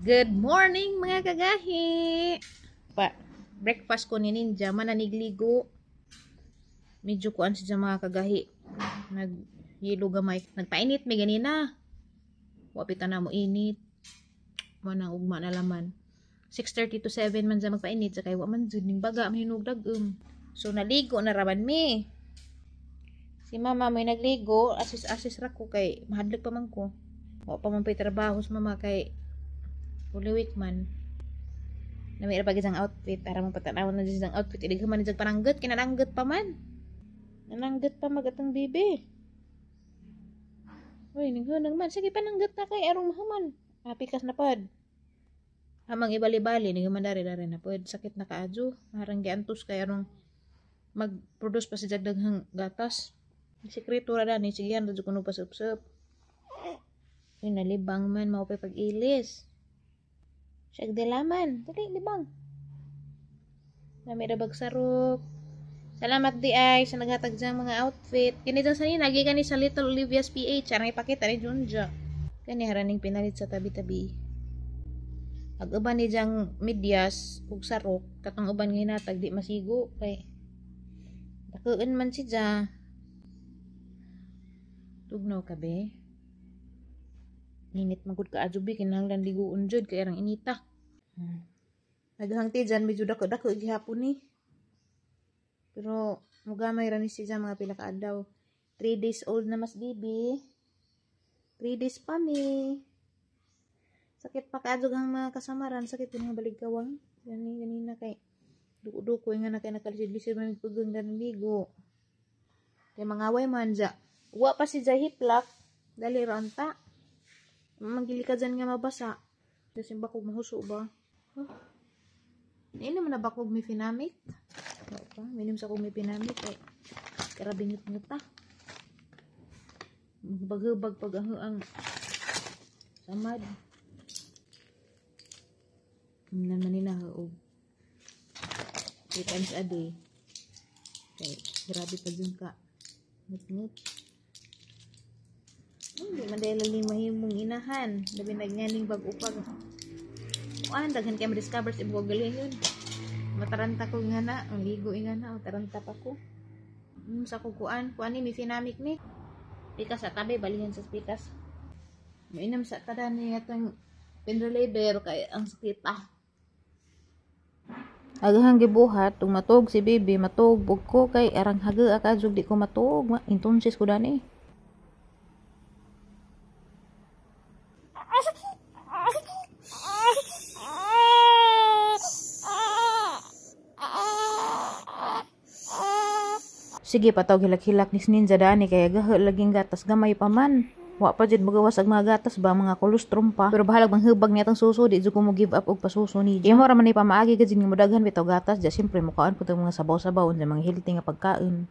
Good morning, mga kagahi! Pa, breakfast ko ni Ninja, mananigligo. Medyo kuan siya, mga kagahi. Nag-yelo gamay. Nagpainit may ganina. Wapita na mo init. Manang ugma na laman. 6:30 to 7 man siya magpainit. Sa kay wa man jud ning baga mahinog dagom. So naligo na raman mi. Si mama may nagligo, asis-asis ra ko kay mahadlok pa man ko. Wa pa man pay trabaho sa mama kay Holy Week man. Nami ra pag isang outfit para mapatanaw na isang outfit. Ilig man isang pananggot, kinananggot pa man. Nananggot pa magatang bibi. Uy, naghunang man. Sige, pananggot na kay arong mahuman. Pikas na pod. Amang ibali-bali, naghuman dari-dari na pod. Sakit na kaadyo. Harang giantos kay arong mag-produce pa si daghang gatas. Sikreto ra dani, sige yan, radyo kuno pa sup-sup. Uy, nalibang man, mao pa'y pag-ilis. Siyag dilaman. Dali, libang. Nami rabag sarok. Salamat di ay sa naghatag dyan mga outfit. Kini dyan sa nina, gikan ni sa Little Olivia's PH. Arang ipakita ni Junja. Kani haraning pinalit sa tabi-tabi. Ag uban ni dyang medyas ug sarok, katong uban nga hinatag di masigo kay dakuon man si dya. Tugnaw ka be. Init magud ka adyo be, kinahanglan liguon jud kay arang inita. Naghang ti dyan, medyo dako-dako gihapon ni. Pero mugamay ra ni siya mga pila ka adlaw. 3 days old na mas bibi. 3 days pa mi. Sakit pa kaadyo ang mga kasamaran, sakit din ang baligkawang. Gani ganina kay duko-duko nga na kay nakalisid-lisid man pugang dan ligo. Kay mangaway man ja. Wa pa si Jahiplak, dali ra unta. Manggili ka dyan nga mabasa. Kasi bakog mahuso ba? Huh? Ini naman na bakog may finamit. Wala pa. Minim sa kong may pinamit. Eh, karabingot-ngot ta. Baghubag pag ang samad. Naman nina og 3 times a day. Kay grabe pa dyan ka. Ngut-ngut. Hindi man dahil laling mahimong inahan. Labi nagnganing bag-upag. Kuan, daghan kayo ma-discover sa ibang galingon. Mataranta ko nga na. Ang ligo nga na. Mataranta pa ko. Sa kukuan. Kuan ni, may finamic ni. Pikas sa tabi. Balihan sa pikas. Mainam sa tada ni atong pain reliever kay ang sakit ah. Agahang gibuhat, ug matug si baby, matug ug ko kay arang haga akadjog di ko matug. Entonces ko dani. Sige, patawag hilak-hilak ni Ninja dani kaya gaha laging gatas gamay pa man. Wa pa jud magawas ang mga gatas ba, mga kolostrum pa. Pero bahalag manghubag niya tang suso, di jud ko mo give up og pasuso ni. Imo ra man ni pamaagi gid nga modaghan bitaw gatas, ja siyempre mukaon pud ang mga sabaw-sabaw unsa mga healthy nga pagkaon.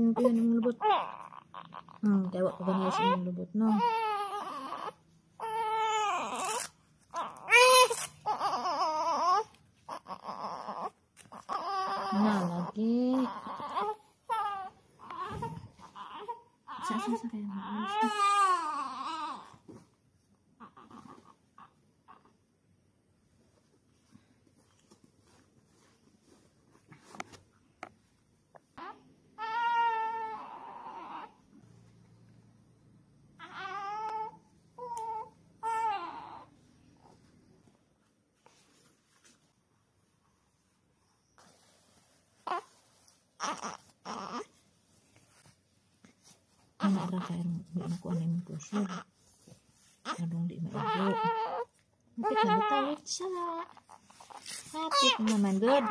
Lubot. Kaya wa pa ganyan sa inyong lubot, no? Na, lagi. Sa kaya maalis na. Ano ra kay di na ko ani mong pressure. Adong di maigo. Hapit na bitaw siya. Hapit naman good.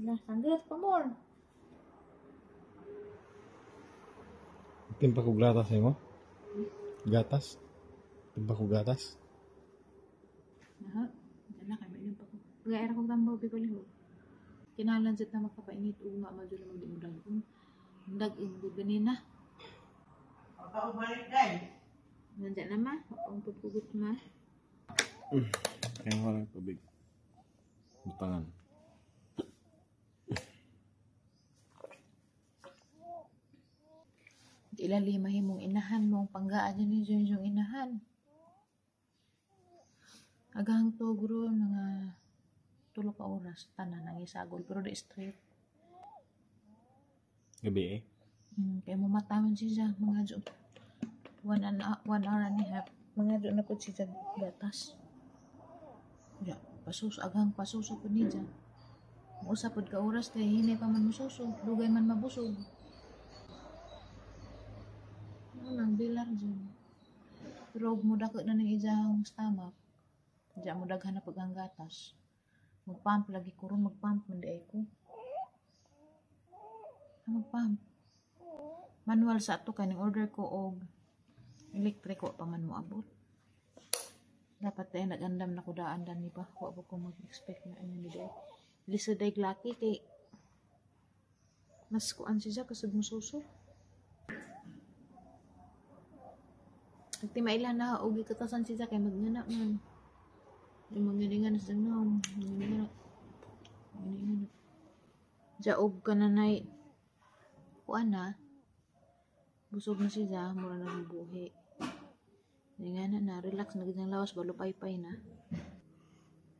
Lah, sanggot pa more. Timpa ko gatas mo? Gatas? Timpa ko gatas? Aha, dala kay mainom pa ko. Pag-aera kong tambaw, bigol ho. Kinahanglan jud na magpapainit ug ma madyo na magdimudag. Dag-ig banina. Nandiyan na ma, ang pagpugot ma. Kaya walang tubig. Butangan. Ilali mahimong inahan mong panggaan yun yung inahan. Agang tugro mga 3 ka oras tanan ang isagol pero di straight. Gabi eh. Kaya mo mataman siya mga 1 hour and a half. Mga na po siya gatas. Ya, pasus agang pasuso po niya. Usa pod ka oras kay hinay pa man mususo, dugay man mabusog. Ano nang bilar dyan. Pero og mo dako na ning ijang stomach. Diya mo daghan na pag ang gatas. Magpump lagi ko ron, magpump man di ay ko. Magpump. Manual sa ato kay ning order ko og elektriko pa man mo abot. Dapat tayo nag-andam na kudaan dan ni ba? Wa ba ko mag-expect na ano ni day. Lisod day laki kay mas kuan siya kasud mususo. Nagtimailan na og gikatasan siya kay magngana man. Yung mga sa naong, mga ngana. Jaog ka na nay kuan na. Busog na siya, mura na bubuhi. Nga na, relax na gid ang lawas, balupay-pay na.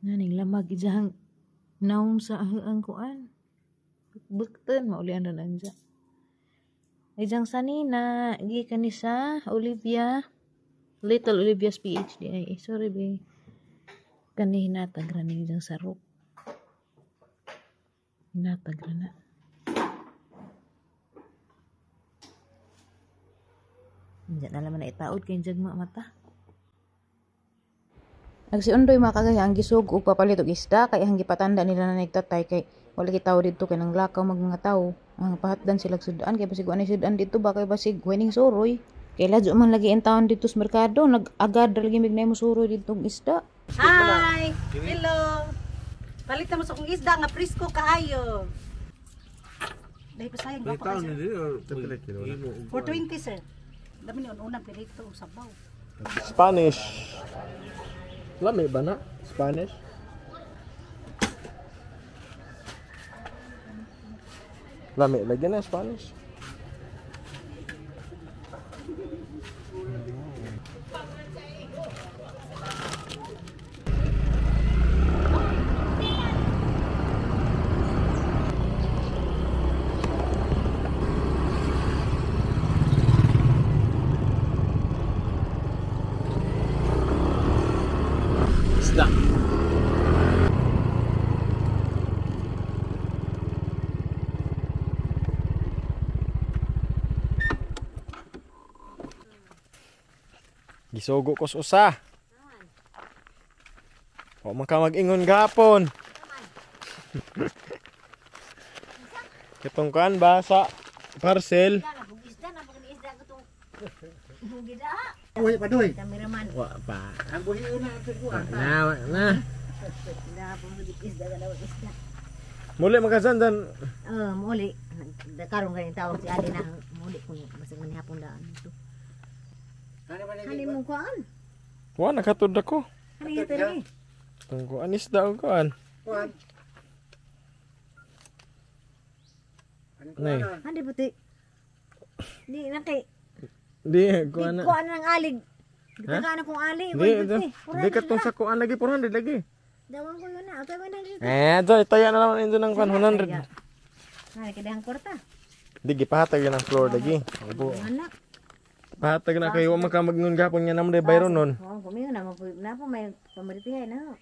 Naning lamag ijang naong sa ang kuan. Bukten maulian na anja. Ijang sanina gikan ni sa Olivia, Little Olivia's PhD. Ay, sorry be. Kani hinatag ra ning ijang sarok. Hinatag ra na. Diyan na naman na itaod kay jagma mata. Nagsiundoy mga kagaya ang gisug og papalit og isda kay ang gipatanda nila na nagtatay kay wala kitaw didto kay nang lakaw mag mga tawo. Ang pahatdan sila sudan kay basig wa sudan didto ba kay basig wening suroy. Kay ladyo man lagi in taon didto sa merkado nag-agad ra lagi mignay mo suroy didto og isda. Hi! Hello! Palit na mo sa akong isda nga presko kaayo. Dahil pasayang ba pa kasi? 420 sir. Dami ni unang pirito sabaw. Spanish. Lami ba na? Spanish? Lami lagi na Spanish. Isda. Gisugo ko sa usa. Wa man ka mag-ingon gapon. Kitong kan ba sa parcel? Buhi pa doy. Wa pa. Ang buhi una ang kuan. Na, na. Muli magkasandan. Muli. Karon ganing tawag si Adi na muli kung basig manihapon daan dito. Hani mong kuan? Wa nakatud ako. Hani ito ni. Tong kuan isda og kuan. Kuan. Nay. Hani puti. Di na kay. Di kuan na. Kuan nang alig. Gitagaan akong ali. Di, di katong sa kuan lagi 400 lagi. Dawang ko yun na. Atay 100. Eh, do itaya na naman indo ng kuan 100. Ay, kadang kwarta. Di gipahatag yan ang floor lagi. Opo. Anak. Pahatag na kayo, wa man ka magngon gapon nga naman day bayron nun. Oo, kumingon na mo na po may pamaritihay na.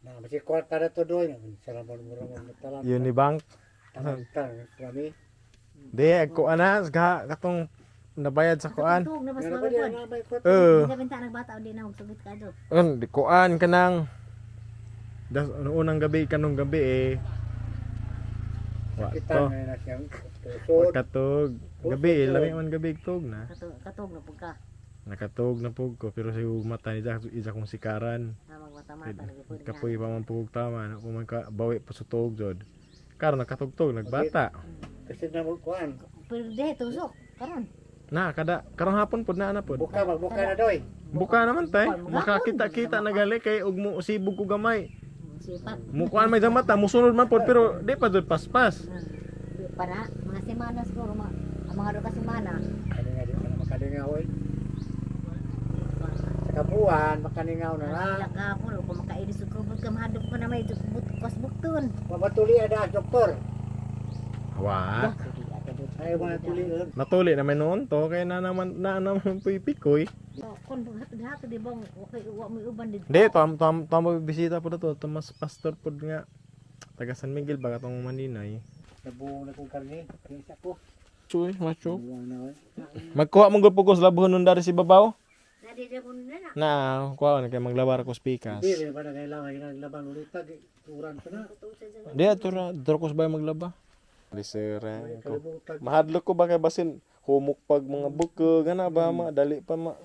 Na masih kwarta na to doy. Salamat mo mo talan. Unibank. Talan kami. Di kuan na katong nabayad sa kuan. Tug na pas mga kuan. Eh. Di benta nagbata o di na magsugit ka do. Di kuan kanang das unang gabi kanong gabi eh. Wa to. Katog. Gabi eh, lami man gabi tug na. Katog na pug ka. Nakatog na pug ko pero sa mata ni isa kong sikaran. Magmata-mata lagi pud. Kapoy pa man pug tama na man ka bawi pa sa tug jod. Karon nakatugtog nagbata. Kasi na mo kuan. Pero deh tusok karon. Na kada karong hapon pod na ana pod. Buka magbuka na doy. Buka naman tay. Makakita-kita na gali kay og mo usibog ko gamay. Sipat. Mukuan may mata, musunod man pod pero di pa dud paspas. Di pa na mga semana siguro mga ang mga duha ka semana. Kaninga di ka na makalingaw oy. Sa kabuan makalingaw na na. Sila kahapon o kung makailis og kubot ka mahadlok ka na may but kas bukton. Mabatuli ada ang doktor. Wa. Ay mga tuli. Natuli na may noon to kay na naman puy pikoy. Kon hatod di bang okay wa mo uban dito. Di tam tam tam bisita pod to, Tomas Pastor pod nga taga San Miguel ba katong Maninay. Nabuo na kong karne. Isa ko. Chuy, macho. Buang na oy. Magkuha mong gupugos labhon nun dari si babaw. Na di mo na na. Na, kuha na kay maglabar ko spikas. Di ba na kailangan ginaglabang ulit tag turan pa na. Di ato ra, dro ko sa bay maglaba. Lisera ko. Kalibutag. Mahadlok ko ba kay basin humok pag mga buko gana ba ma dali pa ma.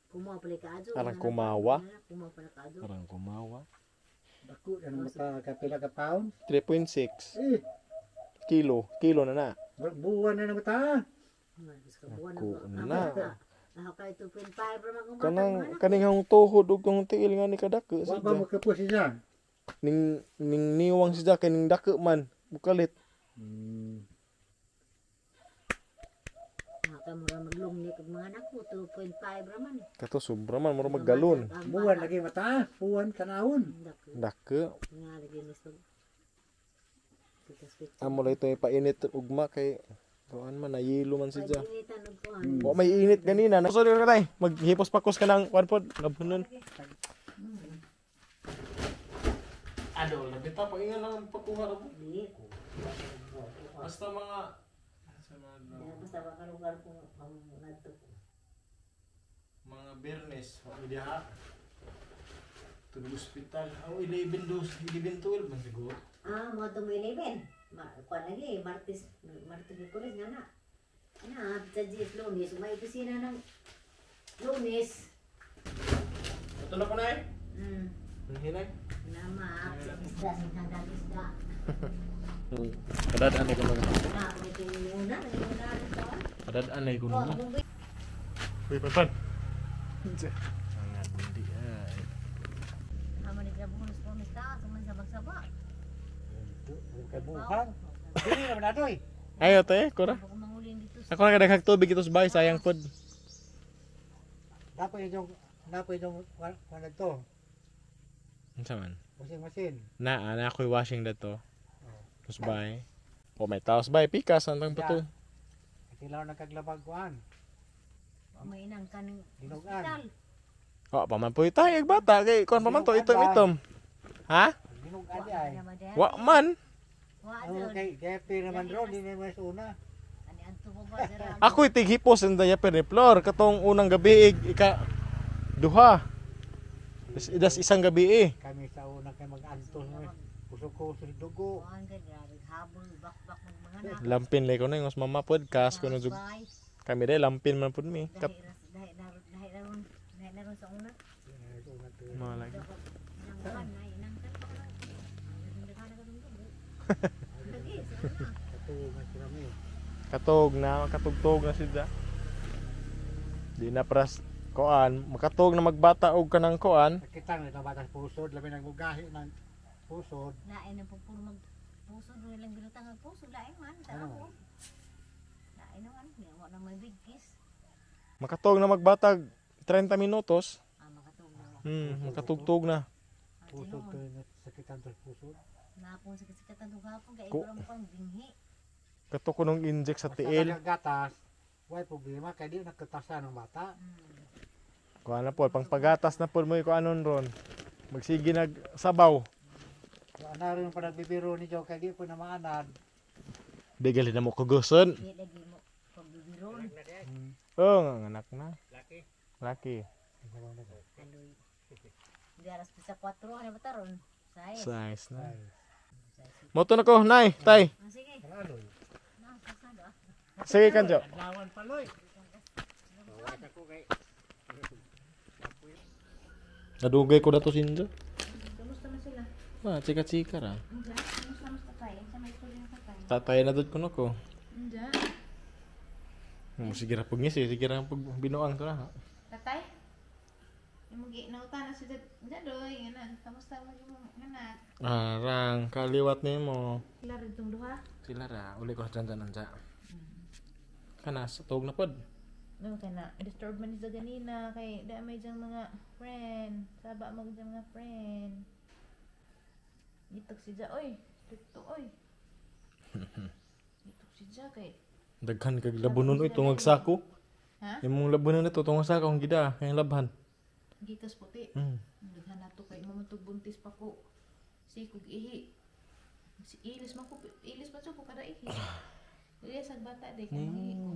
Kumawa pala ka adyo. Arang kumawa. Kumawa pala ka adyo. Arang kumawa. Dako yan mata kapila ka pound. 3.6 Eh, kilo, kilo na na. buwan na na mata. Ko na. Ako kay 2.5 ra man Kanang kaning hang tuhod ug kang tiil nga ni kadako Wa ba siya. makapos siya? Ning ning niwang siya kay ning dako man bukalit. Mga mura maglungni kag mga anak ko 2.5 ra man. Kato sobra man mura maggalon. Buwan lagi mata, buwan tanawon. Dako. Dako. Nga lagi mismo. Pikas pikas. Amo lang ito ipainit ugma kay kuan man nayelo man siya. Painitan og kuan. Wa may init ganina. Sorry ka tay, maghipos pakos ka ng kuan pod, labhonon. Ano, labi ta paingan lang ang pakuha ra po. Di. Basta mga Basta ba kalugar ko ang ngadto. mga Biyernes, wa mi diha. Tulog ospital. Aw 11 dos, 11 12 man siguro. Ah, mga tumo 11. Ma kuan lagi Martes, Martes Miyerkules nga na. Ana, sa GS Lunes, may opisina ng Lunes. Ito na ko na eh. Hinay. Nama, sa isda, sa hanggang isda. Padad-an ko na. Na, ito yung una, yung una rin to. Padad-an ko Oh, munggoy. Uy, pan. Ang bundi ay. Amo ni grabuhon sa pamista, suman sa bagsaba. Kabuhan. Dili naman na doy. Ayo te, kura. Ako mangulin dito sa Ako na kadaghag tubig ito sa bahay, sayang pod. Dapat yung kuan to. Unsa man? Washing machine. Na, ana ako'y washing dato. Tapos bahay. O may taos bahay, pikas, antang pato. Sila na kaglabag kuan. may inang kaning Dinugan. hospital. O, paman po tayo, bata, kay kuan pa man to, itom itom. Ha? Dinugan di ay. Naman dahil. Wa man. Wa Ano jud. kay Jeffrey naman ro di na mas una. Ani anto mo ba sira? Ako'y tighipos ang daya ni Flor, katong unang gabi, ika duha. Das isang gabi eh. Kami sa una kay mag-antos mo. Kusog-kusog dugo. Kuan ka grabe habol bakbak ng mga anak. Lampin lay ko na yung mama pod, kas ko na jug. Bye. Kami day lampin man pod mi. Kat Dahi dahi dahi dahi dahi na ron sa una. mga lagi. Nang kuan na inang kan. Lagi sa una. Katuungan sila mo. Katog na, katugtog na sila. Di na pras koan, makatog na magbata og kanang koan. Nakita na bata sa pusod, labi nang mugahi ng pusod. Lain ang pupuro mag puso doon lang binutang ang puso lain man sa ako. Lain naman, wa na may big kiss. Makatog na magbatag 30 minutos. Ah, makatug na. Makatugtog na. Pusod to sakitan to pusod. Napon sa kasikatan tug hapon kay Ko- ikaw mo binghi. Kato ko nung inject sa Basta tiil. nagagatas, way problema kay di nakatasan ng bata. Kuan na po, pangpagatas na po mo ko anon ron. Magsige nag sabaw. Ana rin pa nagbibiro ni Joe kay di po na maanad. Di gali na mo kuguson. Di lagi mo pagbibiron. Oh, nga anak na. Laki. Laki. Aloy. Di aras pisa 4 ano ba taron? Sais. Size na. Moto na ko, nay, tay. Ah, sige. Aloy. Na, pasado ah. Sige kanjo. Lawan pa loy. Nadugay ko na to sinjo. Kamusta man sila? Ah, chika-chika ra. Kamusta mas tatay? Sa may tuloy ng tatay? Tatay na dud kuno ko. Unja. Mo sige ra pug ngisi, sige ra pug binuang to na. Tatay? Imong gi nauta na si Jadoy, nga kamusta mo imong anak? Arang kaliwat nimo. Sila rin itong duha. Sila ra, uli ko sa dyan dyan. Kana sa tuog na pod. No, kay na disturb man ni sa ganina kay da may diyang mga friend. Saba mo diyang mga friend. Gitok si Ja, oy. Stricto, oy. Gitok si Ja kay Daghan kag labunon oy tungag sako. Ha? Imong labunon nito tungag sako ang gida kay labhan. Gikas puti. Daghan nato kay mo man buntis pa ko. Sikog ihi. Si ilis man ko, ilis man ko kada ihi. Ilis ang bata day kay mangihi ko.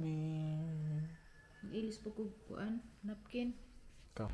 Ilis po ko kuan napkin. Ka.